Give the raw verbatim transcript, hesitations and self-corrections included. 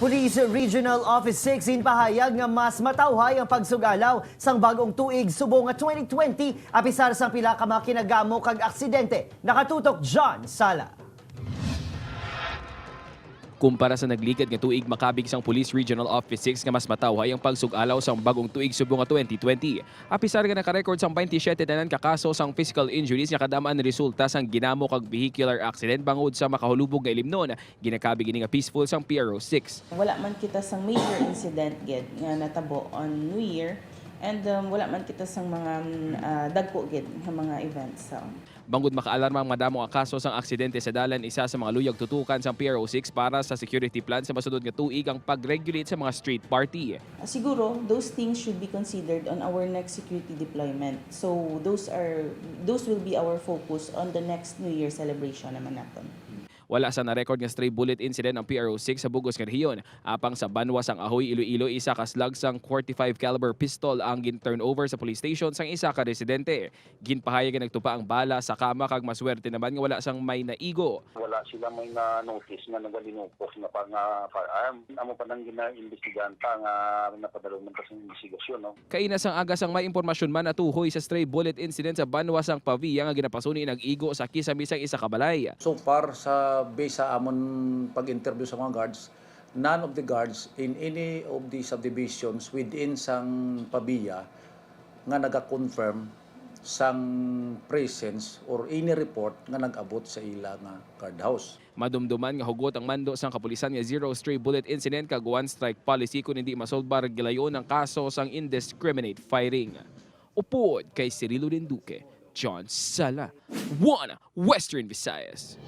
Police Regional Office six ginpahayag nga mas matawhay ang pagsugalaw sang bag-ong tuig subong nga twenty twenty, apisar sang pila ka mga kinagamo kag aksidente. Nakatutok, John Sala. Kumpara sa nagligad nga tuig, makabig sang Police Regional Office six nga mas matawhay ang pagsugalaw sang bag-ong tuig subong nga twenty twenty. Apisar nga naka-record sang twenty-seven tanan ka kaso sang physical injuries nga kadam-an resulta sang ginamo kag vehicular accident bangod sa makahulubog nga ilimnon, ginakabig ini nga peaceful sang P R O six. Wala man kita sang major incident gid nga natabo on New Year, and, um, wala man kita sang mga, mm, ah, dagko gid nga mga events. So, bangod makaalarma ang madamo nga kaso sang aksidente sa dalan, isa sa mga luyag tutukan sang P R O six para sa security plan sa masunod nga tuig ang pag-regulate sa mga street party. Ah, siguro, those things should be considered on our next security deployment. So, those are, those will be our focus on the next New Year celebration naman naton. Wala sa na-record nga stray bullet incident ang P R O six sa bug-os nga rehiyon. Apang sa banwa sang Ahoy, Iloilo, isa ka slug sang forty-five caliber pistol ang gin-turnover sa police station sang isa ka residente. Ginpahayag nga nagtupa ang bala sa kama kag maswerte naman nga wala sang may naigo. Wala sila may na-notice nga nagalinupos nga pa nga firearm. Amo pa nang ginaimbestigahan pa nga napadalom man pa sa investigasyon, no? Kaina sang aga sang may impormasyon man natuhoy sa stray bullet incident sa banwa sang Pavia nga ginapasuni nag-igo sa kisame sang isa ka balay. So far, sa base sa amon pag-interview sa mga guards, none of the guards in any of the subdivisions within sang Pavia nga naga-confirm sang presence or any report nga nag-abot sa ila nga guardhouse. Madumduman nga hugot ang mando sang kapulisan nga zero stray bullet incident kag one strike policy kon hindi masolbar gilayon ang kaso sang indiscriminate firing. Upod kay Cirilo Rinduque, John Sala, One Western Visayas.